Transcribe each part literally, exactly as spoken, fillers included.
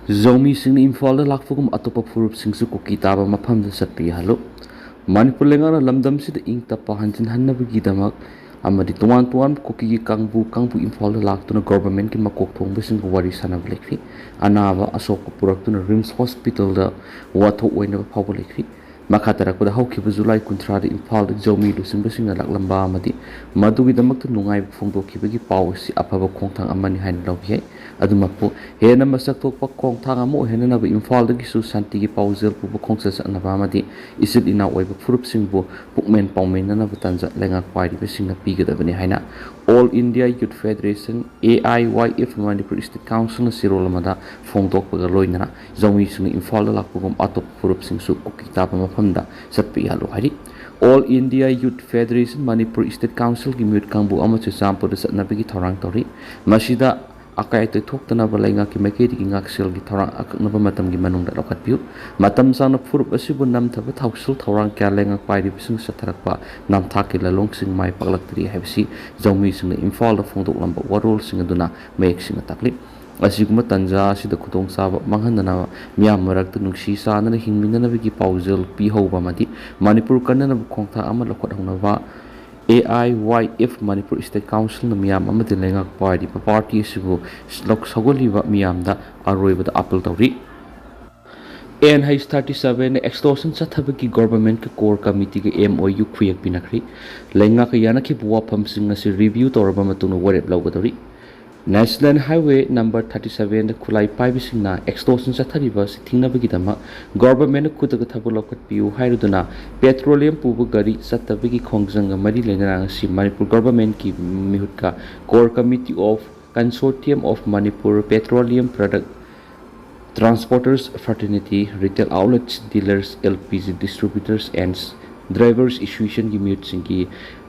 ꯖꯧꯃꯤꯁꯤꯡꯅ ꯏꯝꯐꯥꯜꯗ ꯂꯥꯛꯄꯒꯨꯝ ꯑꯇꯣꯞꯄ ꯐꯨꯔꯨꯞꯁꯤꯡꯁꯨ ꯀꯨꯀꯤ ꯇꯥꯕ ꯃꯐꯝꯗ ꯆꯠꯄ ꯌꯥꯍꯜꯂꯨ꯫ ꯃꯅꯤꯄꯨꯔ ꯂꯩꯉꯥꯛꯅ ꯂꯝꯗꯝꯁꯤꯗ ꯏꯪ ꯇꯞꯄ ꯍꯟꯖꯤꯟꯍꯟꯅꯕꯒꯤꯗꯃꯛ ꯑꯃꯗꯤ ꯇꯣꯉꯥꯟ ꯇꯣꯉꯥꯟꯕ ꯀꯨꯀꯤꯒꯤ ꯀꯥꯡꯕꯨ ꯀꯥꯡꯕꯨ ꯏꯝꯐꯥꯜꯗ ꯂꯥꯛꯇꯨꯅ ꯒꯣꯚꯔꯟꯃꯦꯟꯠꯀꯤ ꯃꯀꯣꯛ ꯊꯣꯡꯕꯁꯤꯡꯒ ꯋꯥꯔꯤ ꯁꯥꯟꯅꯕ ꯂꯦꯞꯈ꯭ꯔꯤ꯫ ꯑꯅꯥꯕ ꯑꯁꯣꯛꯄ ꯄꯨꯔꯛꯇꯨꯅ ꯔꯤꯝꯁ ꯍꯣꯁꯄꯤꯇꯥꯜꯗ ꯋꯥꯊꯣꯛ ꯑꯣꯏꯅꯕ ꯐꯥꯎꯕ ꯂꯦꯞꯈ꯭ꯔꯤ꯫ ꯃꯈꯥ ꯇꯥꯔꯛꯄꯗ ꯍꯧꯈꯤꯕ ꯖꯨꯂꯥꯏ ꯀꯨꯟꯊ꯭ꯔꯥꯗ ꯏꯝꯐꯥꯜꯗ ꯖꯧꯃꯤ ꯂꯨꯆꯤꯡꯕꯁꯤꯡꯅ ꯂꯥꯛꯂꯝꯕ ꯑꯃꯗꯤ ꯃꯗꯨꯒꯤꯗꯃꯛꯇ ꯅꯨꯡꯉꯥꯏꯕ ꯐꯣꯡꯗꯣꯛꯈꯤꯕꯒꯤ ꯄꯥꯎ ꯑꯁꯤ ꯑꯐꯕ ꯈꯣꯡꯊꯥꯡ ꯑꯃꯅꯤ ꯍꯥꯏꯅ ꯂꯧꯕ ꯌꯥꯏ꯫ ꯑꯗꯨꯃꯛꯄꯨ ꯍꯦꯟꯅ ꯃꯁꯛ ꯊꯣꯛꯄ ꯈꯣꯡꯊꯥꯡ ꯑꯃ ꯑꯣꯏꯍꯟꯅꯅꯕ ꯏꯝꯐꯥꯜꯗꯒꯤꯁꯨ ꯁꯥꯟꯇꯤꯒꯤ ꯄꯥꯎꯖꯦꯜ ꯄꯨꯕ ꯈꯣꯡꯆꯠ ꯆꯠꯅꯕ ꯑꯃꯗꯤ ꯏꯆꯤꯜ ꯏꯅꯥꯎ ꯑꯣꯏꯕ ꯐꯨꯔꯨꯞꯁꯤꯡꯕꯨ ꯄꯨꯛꯃꯦꯟ ꯄꯥꯎꯃꯤꯟꯅꯅꯕ ꯇꯥꯟꯖꯥ ꯂꯩꯉꯥꯛ ꯄꯥꯏꯔꯤꯕꯁꯤꯡꯅ ꯄꯤꯒꯗꯕꯅꯤ ꯍꯥꯏꯅ All India Youth Federation, A I Y F, Manipur state ꯀꯥꯎꯟꯁꯤꯜꯅ ꯆꯦꯔꯣꯜ ꯑꯃꯗ ꯐꯣꯡꯗꯣꯛꯄꯒ ꯂꯣꯏꯅꯅ ꯖꯧꯃꯤꯁꯤꯡꯅ ꯏꯝꯐꯥꯜꯗ ꯂꯥꯛꯄꯒꯨꯝ ꯑꯇꯣꯞꯄ ꯐꯨꯔꯨꯞꯁꯤꯡꯁꯨ ꯀꯨꯀꯤ ꯇꯥꯕ ꯃꯐꯝꯗ ꯆꯠꯄ ꯌꯥꯍꯜꯂꯨ ꯍꯥꯏꯔꯤ꯫ All India Youth Federation, Manipur state ꯀꯥꯎꯟꯁꯤꯜꯒꯤ ꯃꯤꯍꯨꯠ ꯀꯥꯡꯕꯨ ꯑꯃ ꯆꯨꯔꯆꯥꯟꯄꯨꯔꯗ ꯆꯠꯅꯕꯒꯤ ꯊꯧꯔꯥꯡ ꯇꯧꯔꯤ꯫ ꯃꯁꯤꯗ ꯑꯀꯥꯏ ꯑꯇꯣꯏ ꯊꯣꯛꯇꯅꯕ ꯂꯩꯉꯥꯛꯀꯤ ꯃꯥꯏꯀꯩꯗꯒꯤ ꯉꯥꯛꯁꯦꯜꯒꯤ ꯊꯧꯔꯥꯡ ꯑꯀꯛꯅꯕ ꯃꯇꯝꯒꯤ ꯃꯅꯨꯡꯗ ꯂꯧꯈꯠꯄꯤꯌꯨ꯫ ꯃꯇꯝ ꯁꯥꯡꯅ ꯐꯨꯔꯨꯞ ꯑꯁꯤꯕꯨ ꯅꯝꯊꯕ ꯊꯧꯁꯤꯜ ꯊꯧꯔꯥꯡ ꯀꯌꯥ ꯂꯩꯉꯥꯛ ꯄꯥꯏꯔꯤꯕꯁꯤꯡ ꯆꯠꯊꯔꯛꯄ ꯅꯝꯊꯥꯛꯀꯤ ꯂꯥꯂꯣꯡꯁꯤꯡ ꯃꯥꯏ ꯄꯥꯛꯂꯛꯇ꯭ꯔꯤ ꯍꯥꯏꯕꯁꯤ ꯖꯧꯃꯤꯁꯤꯡꯅ ꯏꯝꯐꯥꯜꯗ ꯐꯣꯡꯗꯣꯛꯂꯝꯕ ꯋꯥꯔꯣꯜꯁꯤꯡ ꯑꯗꯨꯅ ꯃꯌꯦꯛ ꯁꯦꯡꯅ ꯇꯥꯛꯂꯤ꯫ ꯑꯁꯤꯒꯨꯝꯕ ꯇꯥꯟꯖꯥ ꯑꯁꯤꯗ ꯈꯨꯗꯣꯡꯆꯥꯕ ꯃꯥꯡꯍꯟꯗꯅꯕ ꯃꯤꯌꯥꯝ ꯃꯔꯛꯇ ꯅꯨꯡꯁꯤ ꯆꯥꯟꯅꯅ ꯍꯤꯡꯃꯤꯟꯅꯅꯕꯒꯤ ꯄꯥꯎꯖꯦꯜ ꯄꯤꯍꯧꯕ ꯑꯃꯗꯤ ꯃꯅꯤꯄꯨꯔ ꯀꯟꯅꯅꯕ ꯈꯣꯡꯊꯥꯡ ꯑꯃ ꯂꯧꯈꯠꯍꯧꯅꯕ A I Y F Manipur state ꯀꯥꯎꯟꯁꯤꯜꯅ ꯃꯤꯌꯥꯝ ꯑꯃꯗꯤ ꯂꯩꯉꯥꯛ ꯄꯥꯏꯔꯤꯕ ꯄꯥꯔꯇꯤ ꯑꯁꯤꯕꯨ ꯂꯧ-, ꯁꯧꯒꯠꯂꯤꯕ ꯃꯤꯌꯥꯝꯗ ꯑꯔꯣꯏꯕꯗ ꯑꯥꯄꯤꯜ ꯇꯧꯔꯤ꯫ N H thirty seven extortion ꯆꯠꯊꯕꯒꯤ ꯒꯣꯚꯔꯟꯃꯦꯟꯠꯀ ꯀꯣꯔ ꯀꯃꯤꯇꯤꯒ M O U ꯈꯨꯌꯦꯛ ꯄꯤꯅꯈ꯭ꯔꯤ꯫ ꯂꯩꯉꯥꯛꯀ ꯌꯥꯅꯈꯤꯕ ꯋꯥꯐꯝꯁꯤꯡ ꯑꯁꯤ ꯔꯤꯚ꯭ꯌꯨ ꯇꯧꯔꯕ ꯃꯇꯨꯡꯗ ꯋꯥꯔꯦꯞ ꯂꯧꯒꯗꯧꯔꯤ꯫ National Highway number thirty seven ꯗ ꯈꯨꯠꯂꯥꯏ ꯄꯥꯏꯕꯁꯤꯡꯅ extortion ꯆꯠꯊꯔꯤꯕ ꯑꯁꯤ ꯊꯤꯡꯅꯕꯒꯤꯗꯃꯛ ꯒꯣꯚꯔꯟꯃꯦꯟꯠꯅ ꯈꯨꯗꯛꯇ ꯊꯕꯛ ꯂꯧꯈꯠꯄꯤꯌꯨ ꯍꯥꯏꯔꯗꯨꯅ ꯄꯦꯇ꯭ꯔꯣꯂꯤꯌꯝ ꯄꯨꯕ ꯒꯥꯔꯤ ꯆꯠꯇꯕꯒꯤ ꯈꯣꯡꯖꯪꯒ ꯃꯔꯤ ꯂꯩꯅꯅ ꯉꯁꯤ Manipur ꯒꯣꯚꯔꯟꯃꯦꯟꯠꯀꯤ ꯃꯤꯍꯨꯠꯀ Core Committee of Consortium of Manipur Petroleum Product Transporters Fraternity, Retail Outlets, Dealers, L P G Distributors and Drivers Association ꯒꯤ ꯃꯤꯍꯨꯠꯁꯤꯡꯒꯤ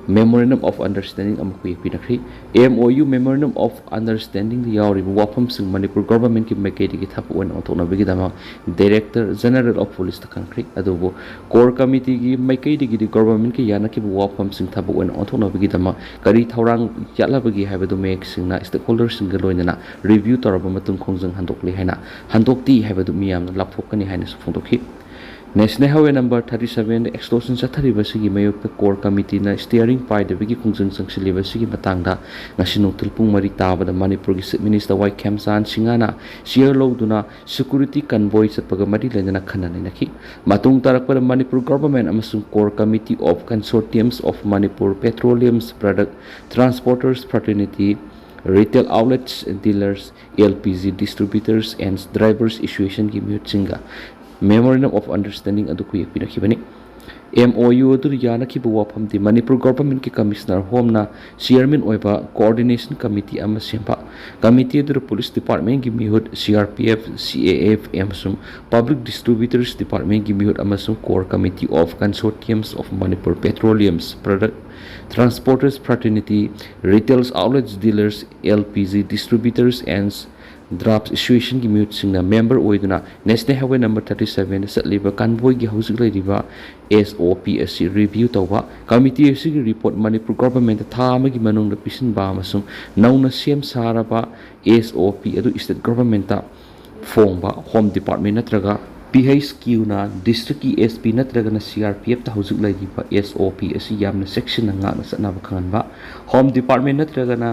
Memorandum of Understanding ꯑꯃ ꯈꯨꯌꯦꯛ ꯄꯤꯅꯈ꯭ꯔꯤ꯫ M O U Memorandum of Understandingꯗ ꯌꯥꯎꯔꯤꯕ ꯋꯥꯐꯝꯁꯤꯡ ꯃꯅꯤꯄꯨꯔ ꯒꯣꯚꯔꯟꯃꯦꯟꯠꯀꯤ ꯃꯥꯏꯀꯩꯗꯒꯤ ꯊꯕꯛ ꯑꯣꯏꯅ ꯑꯣꯟꯊꯣꯛꯅꯕꯒꯤꯗꯃꯛ Director General of Policeꯇ ꯈꯪꯈ꯭ꯔꯤ꯫ ꯑꯗꯨꯕꯨ core committeeꯒꯤ ꯃꯥꯏꯀꯩꯗꯒꯤꯗꯤ ꯒꯣꯚꯔꯟꯃꯦꯟꯠꯀ ꯌꯥꯅꯈꯤꯕ ꯋꯥꯐꯝꯁꯤꯡ ꯊꯕꯛ ꯑꯣꯏꯅ ꯑꯣꯟꯊꯣꯛꯅꯕꯒꯤꯗꯃꯛ ꯀꯔꯤ ꯊꯧꯔꯥꯡ ꯆꯠꯂꯕꯒꯦ ꯍꯥꯏꯕꯗꯨ ꯃꯌꯦꯛ ꯁꯦꯡꯅ stakeholderꯁꯤꯡꯒ ꯂꯣꯏꯅꯅ review ꯇꯧꯔꯕ ꯃꯇꯨꯡ ꯈꯣꯡꯖꯪ ꯍꯟꯗꯣꯛꯂꯦ ꯍꯥꯏꯅ, ꯍꯟꯗꯣꯛꯇꯦ ꯍꯥꯏꯕꯗꯨ ꯃꯤꯌꯥꯝꯅ ꯂꯥꯎꯊꯣꯛꯀꯅꯤ ꯍꯥꯏꯅꯁꯨ ꯐꯣꯡꯗꯣꯛꯈꯤ꯫ National Highway number thirty sevenꯗ extortion ꯆꯠꯊꯔꯤꯕ ꯑꯁꯤꯒꯤ ꯃꯥꯌꯣꯛꯇ core committeeꯅ steering ꯄꯥꯏꯗꯕꯒꯤ ꯈꯣꯡꯖꯪ ꯆꯪꯁꯤꯜꯂꯤꯕ ꯑꯁꯤꯒꯤ ꯃꯇꯥꯡꯗ ꯉꯁꯤ ꯅꯨꯡꯊꯤꯜ ꯄꯨꯡ ꯃꯔꯤ ꯇꯥꯕꯗ ꯃꯅꯤꯄꯨꯔꯒꯤ Chief Minister ꯋꯥꯏ ꯈꯦꯝꯆꯥꯟ ꯁꯤꯡꯍꯅ chair ꯂꯧꯗꯨꯅ security convoy ꯆꯠꯄꯒ ꯃꯔꯤ ꯂꯩꯅꯅ ꯈꯟꯅ ꯅꯩꯅꯈꯤ꯫ ꯃꯇꯨꯡ ꯇꯥꯔꯛꯄꯗ ꯃꯅꯤꯄꯨꯔ ꯒꯣꯚꯔꯟꯃꯦꯟꯠ ꯑꯃꯁꯨꯡ core committee of consortiums of Manipur Petroleum's product transporters fraternity, retail outlets dealers, L P G distributors and drivers associationꯒꯤ ꯃꯤꯍꯨꯠꯁꯤꯡꯒ Memorandum of Understanding ꯑꯗꯨ ꯈꯨꯌꯦꯛ ꯄꯤꯅꯈꯤꯕꯅꯤ꯫ M O U ꯑꯗꯨꯗ ꯌꯥꯅꯈꯤꯕ ꯋꯥꯐꯝꯗꯤ ꯃꯅꯤꯄꯨꯔ ꯒꯣꯚꯔꯟꯃꯦꯟꯠꯀꯤ Commissioner Homeꯅ chairman ꯑꯣꯏꯕ coordination committee ꯑꯃ ꯁꯦꯝꯕ꯫ Committee ꯑꯗꯨꯗ Police Departmentꯀꯤ ꯃꯤꯍꯨꯠ, C R P F, C A F ꯑꯃꯁꯨꯡ Public Distributors Departmentꯀꯤ ꯃꯤꯍꯨꯠ ꯑꯃꯁꯨꯡ Core Committee of Consortiums of Manipur Petroleum's Product Transporters Fraternity, Retail Outlets Dealers, L P G Distributors and Drivers Associationꯒꯤ ꯃꯤꯍꯨꯠꯁꯤꯡꯅ member ꯑꯣꯏꯗꯨꯅ National Highway number thirty sevenꯗ ꯆꯠꯂꯤꯕ convoyꯒꯤ ꯍꯧꯖꯤꯛ ꯂꯩꯔꯤꯕ S O P ꯑꯁꯤ review ꯇꯧꯕ꯫ Committee ꯑꯁꯤꯒꯤ report Manipur ꯒꯣꯚꯔꯟꯃꯦꯟꯠꯇ ꯊꯥ ꯑꯃꯒꯤ ꯃꯅꯨꯡꯗ ꯄꯤꯁꯤꯟꯕ ꯑꯃꯁꯨꯡ ꯅꯧꯅ ꯁꯦꯝ ꯁꯥꯔꯕ S O P ꯑꯗꯨ state ꯒꯣꯚꯔꯟꯃꯦꯟꯠꯇ ꯐꯣꯡꯕ꯫ Home Department ꯅꯠꯇ꯭ꯔꯒ P H Qꯅ districtꯀꯤ S P ꯅꯠꯇ꯭ꯔꯒꯅ C R P Fꯇ ꯍꯧꯖꯤꯛ ꯂꯩꯔꯤꯕ S O P ꯑꯁꯤ ꯌꯥꯝꯅ ꯆꯦꯛꯁꯤꯟꯅ ꯉꯥꯛꯅ ꯆꯠꯅꯕ ꯈꯪꯍꯟꯕ꯫ Home Department ꯅꯠꯇ꯭ꯔꯒꯅ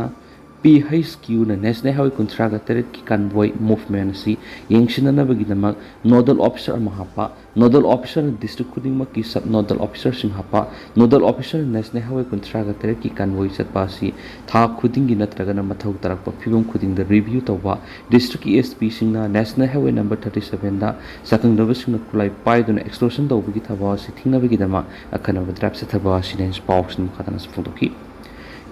P H Qꯅ National Highway ꯀꯨꯟꯊ꯭ꯔꯥꯒ ꯇꯔꯦꯠꯀꯤ convoy movement ꯑꯁꯤ ꯌꯦꯡꯁꯤꯟꯅꯅꯕꯒꯤꯗꯃꯛ nodal officer ꯑꯃ ꯍꯥꯞꯄ꯫ Nodal officerꯅ district ꯈꯨꯗꯤꯡꯃꯛꯀꯤ sub nodal officerꯁꯤꯡ ꯍꯥꯞꯄ꯫ Nodal officerꯅ National Highway ꯀꯨꯟꯊ꯭ꯔꯥꯒ ꯇꯔꯦꯠꯀꯤ convoy ꯆꯠꯄ ꯑꯁꯤ ꯊꯥ ꯈꯨꯗꯤꯡꯒꯤ ꯅꯠꯇ꯭ꯔꯒꯅ ꯃꯊꯧ ꯇꯥꯔꯛꯄ ꯐꯤꯕꯝ ꯈꯨꯗꯤꯡꯗ review ꯇꯧꯕ꯫ Districtꯀꯤ S Pꯁꯤꯡꯅ National Highway number thirty sevenꯗ ꯆꯥꯛꯀꯪꯅꯕꯁꯤꯡꯅ ꯈꯨꯠꯂꯥꯏ ꯄꯥꯏꯗꯨꯅ extortion ꯇꯧꯕꯒꯤ ꯊꯕꯛ ꯑꯁꯤ ꯊꯤꯡꯅꯕꯒꯤꯗꯃꯛ ꯑꯈꯟꯅꯕ drive ꯆꯠꯊꯕ ꯑꯁꯤꯅꯦ ꯍꯥꯏꯅ ꯄꯥꯎꯁꯤꯡ ꯃꯈꯥ ꯇꯥꯅꯁꯨ ꯐꯣꯡꯗꯣꯛꯈꯤ꯫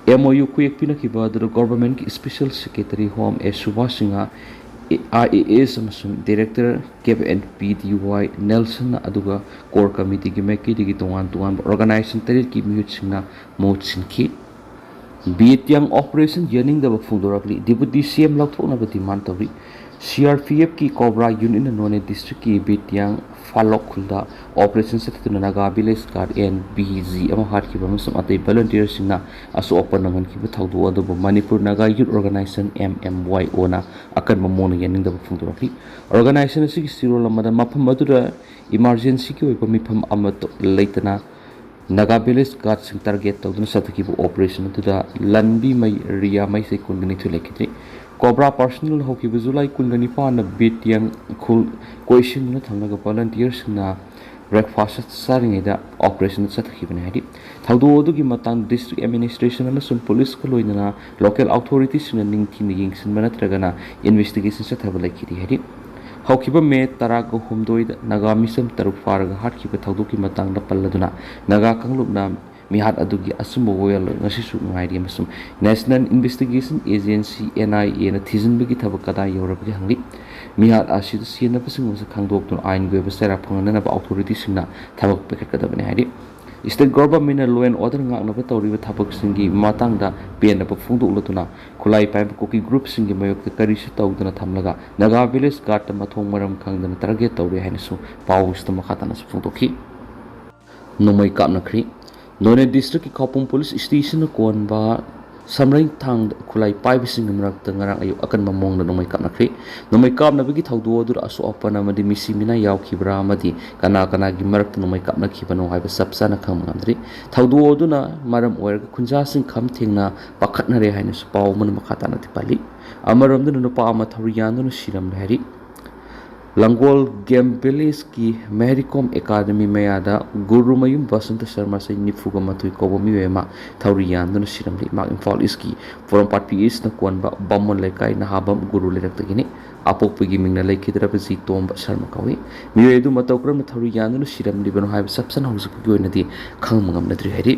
M O U ꯈꯨꯌꯦꯛ ꯄꯤꯅꯈꯤꯕ ꯑꯗꯨꯗ Governmentꯀꯤ Special Secretary Home S Subhash Singha, I A S ꯑꯃꯁꯨꯡ ꯗꯤꯔꯦꯛꯇꯔ ꯀꯦꯞ ꯑꯦꯟ ꯄꯤ ꯗꯤ ꯋꯥꯏ ꯅꯦꯜꯁꯟꯅ, ꯑꯗꯨꯒ ꯀꯣꯔ ꯀꯃꯤꯇꯤꯒꯤ ꯃꯥꯏꯀꯩꯗꯒꯤ ꯇꯣꯉꯥꯟ ꯇꯣꯉꯥꯟꯕ ꯑꯣꯔꯒꯅꯥꯏꯖꯦꯁꯟ ꯇꯔꯦꯠꯀꯤ ꯃꯤꯍꯨꯠꯁꯤꯡꯅ ꯃꯍꯨꯠ ꯁꯤꯟꯈꯤ꯫ ꯕꯤꯇꯤꯌꯥꯡ ꯑꯣꯄꯔꯦꯁꯟ ꯌꯥꯅꯤꯡꯗꯕ ꯐꯣꯡꯗꯣꯔꯛꯂꯤ꯫ ꯗꯤꯄꯨꯇꯤ ꯁꯤ ꯑꯦꯝ ꯂꯧꯊꯣꯛꯅꯕ ꯗꯤꯃꯥꯟ ꯇꯧꯔꯤ꯫ ꯁꯤ ꯑꯥꯔ ꯄꯤ ꯑꯦꯐꯀꯤ ꯀꯣꯕ꯭ꯔꯥ ꯌꯨꯅꯤꯠꯅ ꯅꯣꯅꯦ ꯗꯤꯁꯇ꯭ꯔꯤꯛꯀꯤ ꯕꯤꯇꯤꯌꯥꯡ ꯐꯥꯂꯣꯛ ꯈꯨꯜꯗ ꯑꯣꯄꯔꯦꯁꯟ ꯆꯠꯊꯗꯨꯅ Naga village guard N V G ꯑꯃ ꯍꯥꯠꯈꯤꯕ ꯑꯃꯁꯨꯡ ꯑꯇꯩ ꯚꯣꯂꯨꯟꯇꯤꯌꯔꯁꯤꯡꯅ ꯑꯁꯣꯛ ꯑꯄꯟ ꯅꯪꯍꯟꯈꯤꯕ ꯊꯧꯗꯣꯛ ꯑꯗꯨꯕꯨ ꯃꯅꯤꯄꯨꯔ ꯅꯥꯒꯥ ꯌꯨꯠ ꯑꯣꯔꯒꯅꯥꯏꯖꯦꯁꯟ, ꯑꯦꯝ ꯑꯦꯝ ꯋꯥꯏ ꯑꯣꯅ ꯑꯀꯟꯕ ꯃꯑꯣꯡꯗ ꯌꯥꯅꯤꯡꯗꯕ ꯐꯣꯡꯗꯣꯔꯛꯂꯤ꯫ ꯑꯣꯔꯒꯅꯥꯏꯖꯦꯁꯟ ꯑꯁꯤꯒꯤ ꯆꯦꯔꯣꯜ ꯑꯃꯗ ꯃꯐꯝ ꯑꯗꯨꯗ ꯏꯃꯥꯔꯖꯦꯟꯁꯤꯒꯤ ꯑꯣꯏꯕ ꯃꯤꯐꯝ ꯑꯃꯠꯇ ꯂꯩꯇꯅ ꯅꯥꯒꯥ ꯚꯤꯂꯦꯖ ꯒꯥꯔꯗꯁꯤꯡ ꯇꯥꯔꯒꯦꯠ ꯇꯧꯗꯨꯅ ꯆꯠꯊꯈꯤꯕ ꯑꯣꯄꯔꯦꯁꯟ ꯑꯗꯨꯗ ꯂꯟꯕꯤ ꯃꯩ ꯔꯤꯌꯥ ꯃꯩꯁꯩ ꯀꯨꯟꯒ ꯅꯤꯊꯣꯏ ꯂꯩꯈꯤꯗ꯭ꯔꯤ꯫ ꯀꯣꯕ꯭ꯔꯥ ꯄꯥꯔꯁꯅꯦꯜ ꯍꯧꯈꯤꯕ ꯖꯨꯂꯥꯏ ꯀꯨꯟꯒ ꯅꯤꯄꯥꯟꯗ ꯕꯤꯇꯤꯌꯥꯡ ꯈꯨꯜ ꯀꯣꯏꯁꯤꯟꯗꯨꯅ ꯊꯝꯂꯒ ꯚꯣꯂꯨꯟꯇꯤꯌꯔꯁꯤꯡꯅ ꯕ꯭ꯔꯦꯛꯐꯥꯁ ꯆꯥꯔꯤꯉꯩꯗ ꯑꯣꯄꯔꯦꯁꯟ ꯆꯠꯊꯈꯤꯕꯅꯤ ꯍꯥꯏꯔꯤ꯫ ꯊꯧꯗꯣꯛ ꯑꯗꯨꯒꯤ ꯃꯇꯥꯡꯗ ꯗꯤꯁꯇ꯭ꯔꯤꯛ ꯑꯦꯗꯃꯤꯅꯤꯁꯇ꯭ꯔꯦꯁꯟ ꯑꯃꯁꯨꯡ ꯄꯨꯂꯤꯁꯀ ꯂꯣꯏꯅꯅ ꯂꯣꯀꯦꯜ ꯑꯣꯊꯣꯔꯤꯇꯤꯁꯤꯡꯅ ꯅꯤꯡꯊꯤꯅ ꯌꯦꯡꯁꯤꯟꯕ ꯅꯠꯇ꯭ꯔꯒꯅ ꯏꯟꯚꯦꯁꯇꯤꯒꯦꯁꯟ ꯆꯠꯊꯕ ꯂꯩꯈꯤꯗꯦ ꯍꯥꯏꯔꯤ꯫ ꯍꯧꯈꯤꯕ ꯃꯦ ꯇꯔꯥꯒ ꯍꯨꯝꯗꯣꯏꯗ ꯅꯥꯒꯥ ꯃꯤꯆꯝ ꯇꯔꯨꯛ ꯐꯥꯔꯒ ꯍꯥꯠꯈꯤꯕ ꯊꯧꯗꯣꯛꯀꯤ ꯃꯇꯥꯡꯗ ꯄꯜꯂꯗꯨꯅ ꯅꯥꯒꯥ ꯀꯥꯡꯂꯨꯞꯅ ꯃꯤꯍꯥꯠ ꯑꯗꯨꯒꯤ ꯑꯆꯨꯝꯕ ꯋꯥꯌꯦꯜ ꯉꯁꯤꯁꯨ ꯉꯥꯏꯔꯤ ꯑꯃꯁꯨꯡ ꯅꯦꯁꯅꯦꯜ ꯏꯟꯚꯦꯁꯇꯤꯒꯦꯁꯟ ꯑꯦꯖꯦꯟꯁꯤ, ꯑꯦꯟ ꯑꯥꯏ ꯑꯦꯅ ꯊꯤꯖꯤꯟꯕꯒꯤ ꯊꯕꯛ ꯀꯗꯥꯏ ꯌꯧꯔꯕꯒꯦ ꯍꯪꯂꯤ꯫ ꯃꯤꯍꯥꯠ ꯑꯁꯤꯗ ꯁꯤꯖꯤꯟꯅꯕꯁꯤꯡ ꯑꯃꯁꯨꯡ ꯈꯪꯗꯣꯛꯇꯨꯅ ꯑꯥꯏꯟꯒꯤ ꯑꯣꯏꯕ ꯆꯩꯔꯥꯛ ꯐꯪꯍꯟꯅꯅꯕ ꯑꯣꯊꯣꯔꯤꯇꯤꯁꯤꯡꯅ ꯊꯕꯛ ꯄꯥꯏꯈꯠꯀꯗꯕꯅꯤ ꯍꯥꯏꯔꯤ꯫ ꯁ꯭ꯇꯦꯠ ꯒꯣꯚꯔꯟꯃꯦꯟꯠꯅ ꯂꯣ ꯑꯦꯟ ꯑꯣꯔꯗꯔ ꯉꯥꯛꯅꯕ ꯇꯧꯔꯤꯕ ꯊꯕꯛꯁꯤꯡꯒꯤ ꯃꯇꯥꯡꯗ ꯄꯦꯟꯗꯕ ꯐꯣꯡꯗꯣꯛꯂꯗꯨꯅ ꯈꯨꯠꯂꯥꯏ ꯄꯥꯏꯕ ꯀꯨꯀꯤ ꯒ꯭ꯔꯨꯞꯁꯤꯡꯒꯤ ꯃꯥꯌꯣꯛꯇ ꯀꯔꯤꯁꯨ ꯇꯧꯗꯅ ꯊꯝꯂꯒ ꯅꯥꯒꯥ ꯚꯤꯂꯦꯖ ꯒꯥꯔꯗꯇ ꯃꯊꯣꯡ ꯃꯔꯝ ꯈꯪꯗꯅ ꯇꯥꯔꯒꯦꯠ ꯇꯧꯔꯤ ꯍꯥꯏꯅꯁꯨ ꯄꯥꯎꯁꯤꯗ ꯃꯈꯥ ꯇꯥꯅꯁꯨ ꯐꯣꯡꯗꯣꯛꯈꯤ꯫ ꯅꯣꯡꯃꯩ ꯀꯥꯞꯅꯈ꯭ꯔꯤ꯫ ꯅꯣꯅꯦ ꯗꯤꯁꯇ꯭ꯔꯤꯛꯀꯤ ꯈꯥꯎꯄꯨꯝ ꯄꯨꯂꯤꯁ ꯁ꯭ꯇꯦꯁꯟꯅ ꯀꯣꯟꯕ ꯁꯝꯔꯩ ꯊꯥꯡꯗ ꯈꯨꯠꯂꯥꯏ ꯄꯥꯏꯕꯁꯤꯡꯒꯤ ꯃꯔꯛꯇ ꯉꯔꯥꯡ ꯑꯌꯨꯛ ꯑꯀꯟꯕ ꯃꯑꯣꯡꯗ ꯅꯣꯡꯃꯩ ꯀꯥꯞꯅꯈ꯭ꯔꯤ꯫ ꯅꯣꯡꯃꯩ ꯀꯥꯞꯅꯕꯒꯤ ꯊꯧꯗꯣꯛ ꯑꯗꯨꯗ ꯑꯁꯣꯛ ꯑꯄꯟ ꯑꯃꯗꯤ ꯃꯤꯁꯤ ꯃꯤꯅꯥ ꯌꯥꯎꯈꯤꯕ꯭ꯔꯥ ꯑꯃꯗꯤ ꯀꯅꯥ ꯀꯅꯥꯒꯤ ꯃꯔꯛꯇ ꯅꯣꯡꯃꯩ ꯀꯥꯞꯅꯈꯤꯕꯅꯣ ꯍꯥꯏꯕ ꯆꯞ ꯆꯥꯅ ꯈꯪꯕ ꯉꯝꯗ꯭ꯔꯤ꯫ ꯊꯧꯗꯣꯛ ꯑꯗꯨꯅ ꯃꯔꯝ ꯑꯣꯏꯔꯒ ꯈꯨꯟꯖꯥꯁꯤꯡ ꯈꯝ ꯊꯦꯡꯅ ꯄꯥꯈꯠꯅꯔꯦ ꯍꯥꯏꯅꯁꯨ ꯄꯥꯎ ꯑꯃꯅ ꯃꯈꯥ ꯇꯥꯅ ꯊꯤꯄꯜꯂꯤ꯫ ꯑꯃꯔꯣꯝꯗꯅ ꯅꯨꯄꯥ ꯑꯃ ꯊꯧꯔꯤ ꯌꯥꯟꯗꯨꯅ ꯁꯤꯔꯝꯂꯦ ꯍꯥꯏꯔꯤ꯫ ꯂꯥꯡꯒꯣꯜ ꯒꯦꯝ ꯚꯤꯂꯦꯖꯀꯤ ꯃꯦꯔꯤ ꯀꯣꯝ ꯑꯦꯀꯥꯗꯃꯤ ꯃꯌꯥꯗ ꯒꯨꯔꯨꯃꯌꯨꯝ ꯕꯁꯟꯇ ꯁꯔꯃ, ꯆꯍꯤ ꯅꯤꯐꯨꯒ ꯃꯥꯊꯣꯏ ꯀꯧꯕ ꯃꯤꯑꯣꯏ ꯑꯃ ꯊꯧꯔꯤ ꯌꯥꯟꯗꯨꯅ ꯁꯤꯔꯝꯂꯤ꯫ ꯃꯍꯥꯛ ꯏꯝꯐꯥꯜ ꯏꯁꯀꯤ ꯄꯣꯔꯣꯝꯄꯥꯠ ꯄꯤ ꯑꯦꯁꯅ ꯀꯣꯟꯕ ꯕꯥꯃꯣꯟ ꯂꯩꯀꯥꯏ ꯅꯍꯥꯕꯝ ꯒꯨꯔꯨ ꯂꯩꯔꯛꯇꯒꯤꯅꯤ꯫ ꯑꯄꯣꯛꯄꯒꯤ ꯃꯤꯡꯅ ꯂꯩꯈꯤꯗ꯭ꯔꯕ ꯖꯤ ꯇꯣꯝꯕ ꯁꯔꯃ ꯀꯧꯏ꯫ ꯃꯤꯑꯣꯏ ꯑꯗꯨ ꯃꯇꯧ ꯀꯔꯝꯅ ꯊꯧꯔꯤ ꯌꯥꯟꯗꯨꯅ ꯁꯤꯔꯝꯂꯤꯕꯅꯣ ꯍꯥꯏꯕ ꯆꯞ ꯆꯥꯅ ꯍꯧꯖꯤꯛ ꯐꯥꯎꯒꯤ ꯑꯣꯏꯅꯗꯤ ꯈꯪꯕ ꯉꯝꯅꯗ꯭ꯔꯤ ꯍꯥꯏꯔꯤ꯫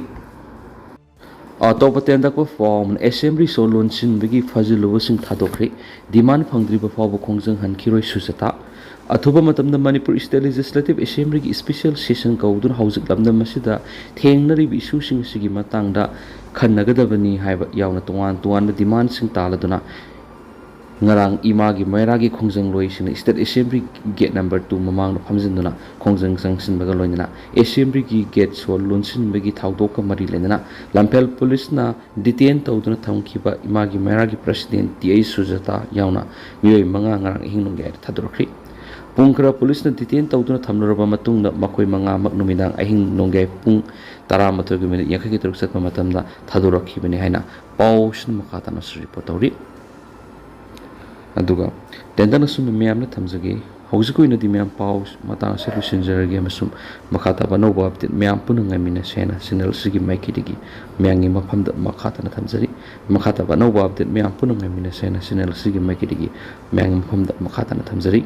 ꯑꯇꯣꯞꯄ ꯇꯦꯟꯇꯛꯄ ꯄꯥꯎ ꯑꯃꯅ, ꯑꯦꯁꯦꯝꯕ꯭ꯂꯤ ꯁꯣ ꯂꯣꯟꯁꯤꯟꯕꯒꯤ ꯐꯥꯖꯤꯜꯂꯨꯕꯁꯤꯡ ꯊꯥꯗꯣꯛꯈ꯭ꯔꯦ꯫ ꯗꯤꯃꯥꯟ ꯐꯪꯗ꯭ꯔꯤꯕ ꯐꯥꯎꯕ ꯈꯣꯡꯖꯪ ꯍꯟꯈꯤꯔꯣꯏ ꯁꯨꯖꯥꯇꯥ꯫ ꯑꯊꯨꯕ ꯃꯇꯝꯗ ꯃꯅꯤꯄꯨꯔ ꯁ꯭ꯇꯦꯠ ꯂꯦꯖꯤꯁꯂꯦꯇꯤꯚ ꯑꯦꯁꯦꯝꯕ꯭ꯂꯤꯒꯤ ꯁ꯭ꯄꯦꯁꯤꯌꯦꯜ ꯁꯦꯁꯟ ꯀꯧꯗꯨꯅ ꯍꯧꯖꯤꯛ ꯂꯝꯗꯝ ꯑꯁꯤꯗ ꯊꯦꯡꯅꯔꯤꯕ ꯏꯁꯨꯁꯤꯡ ꯑꯁꯤꯒꯤ ꯃꯇꯥꯡꯗ ꯈꯟꯅꯒꯗꯕꯅꯤ ꯍꯥꯏꯕ ꯌꯥꯎꯅ ꯇꯣꯉꯥꯟ ꯇꯣꯉꯥꯟꯕ ꯗꯤꯃꯥꯟꯁꯤꯡ ꯇꯥꯜꯂꯗꯨꯅ ꯉꯔꯥꯡ ꯏꯃꯥꯒꯤ ꯃꯩꯔꯥꯒꯤ ꯈꯣꯡꯖꯪꯂꯣꯏꯁꯤꯡꯅ state assembly gate number two ꯃꯃꯥꯡꯗ ꯐꯝꯖꯤꯟꯗꯨꯅ ꯈꯣꯡꯖꯪ ꯆꯪꯁꯤꯟꯕꯒ ꯂꯣꯏꯅꯅ ꯑꯦꯁꯦꯝꯕ꯭ꯂꯤꯒꯤ ꯒꯦꯠ ꯁꯣ ꯂꯣꯟꯁꯤꯟꯕꯒꯤ ꯊꯧꯗꯣꯛꯀ ꯃꯔꯤ ꯂꯩꯅꯅ ꯂꯝꯐꯦꯜ ꯄꯨꯂꯤꯁꯅ ꯗꯤꯇꯦꯟ ꯇꯧꯗꯨꯅ ꯊꯝꯈꯤꯕ ꯏꯃꯥꯒꯤ ꯃꯩꯔꯥꯒꯤ ꯄ꯭ꯔꯁꯤꯗꯦꯟ ꯇꯤ ꯑꯩꯆ ꯁꯨꯖꯥꯇꯥ ꯌꯥꯎꯅ ꯃꯤꯑꯣꯏ ꯃꯉꯥ ꯉꯔꯥꯡ ꯑꯍꯤꯡ ꯅꯣꯡꯌꯥꯏꯗ ꯊꯥꯗꯣꯔꯛꯈ꯭ꯔꯤ꯫ ꯄꯨꯡ ꯈꯔ ꯄꯨꯂꯤꯁꯅ ꯗꯤꯇꯦꯟ ꯇꯧꯗꯨꯅ ꯊꯝꯂꯨꯔꯕ ꯃꯇꯨꯡꯗ ꯃꯈꯣꯏ ꯃꯉꯥꯃꯛ ꯅꯨꯃꯤꯗꯥꯡ ꯑꯍꯤꯡ ꯅꯣꯡꯌꯥꯏ ꯄꯨꯡ ꯇꯔꯥꯃꯥꯊꯣꯏꯒꯤ ꯃꯤꯅꯤꯠ ꯌꯥꯡꯈꯩꯒꯤ ꯇꯔꯨꯛ ꯆꯠꯄ ꯃꯇꯝꯗ ꯊꯥꯗꯣꯔꯛꯈꯤꯕꯅꯤ ꯍꯥꯏꯅ ꯄꯥꯎꯁꯤꯅ ꯃꯈꯥ ꯇꯥꯅꯁꯨ ꯔꯤꯄꯣꯔꯠ ꯇꯧꯔꯤ꯫ ꯑꯗꯨꯒ ꯇꯦꯟꯇꯛꯅ ꯁꯨꯝ ꯃꯌꯥꯝꯅ ꯊꯝꯖꯒꯦ꯫ ꯍꯧꯖꯤꯛꯀꯤ ꯑꯣꯏꯅꯗꯤ ꯃꯌꯥꯝ ꯄꯥꯎ ꯃꯇꯥꯡ ꯑꯁꯤꯗ ꯂꯣꯏꯁꯤꯟꯖꯔꯒꯦ ꯑꯃꯁꯨꯡ ꯃꯈꯥ ꯇꯥꯕ ꯑꯅꯧꯕ ꯑꯞꯗꯦꯠ ꯃꯌꯥꯝ ꯄꯨꯟꯅ ꯉꯥꯏꯃꯤꯟꯅꯁꯦ ꯍꯥꯏꯅ ꯆꯦꯅꯦꯜ ꯑꯁꯤꯒꯤ ꯃꯥꯏꯀꯩꯗꯒꯤ ꯃꯌꯥꯝꯒꯤ ꯃꯐꯝꯗ ꯃꯈꯥ ꯇꯥꯅ ꯊꯝꯖꯔꯤ꯫ ꯃꯈꯥ ꯇꯥꯕ ꯑꯅꯧꯕ ꯑꯞꯗꯦꯠ ꯃꯌꯥꯝ ꯄꯨꯟꯅ ꯉꯥꯏꯃꯤꯟꯅꯁꯦ ꯍꯥꯏꯅ ꯆꯦꯅꯦꯜ ꯑꯁꯤꯒꯤ ꯃꯥꯏꯀꯩꯗꯒꯤ ꯃꯌꯥꯝꯒꯤ ꯃꯐꯝꯗ ꯃꯈꯥ ꯇꯥꯅ ꯊꯝꯖꯔꯤ꯫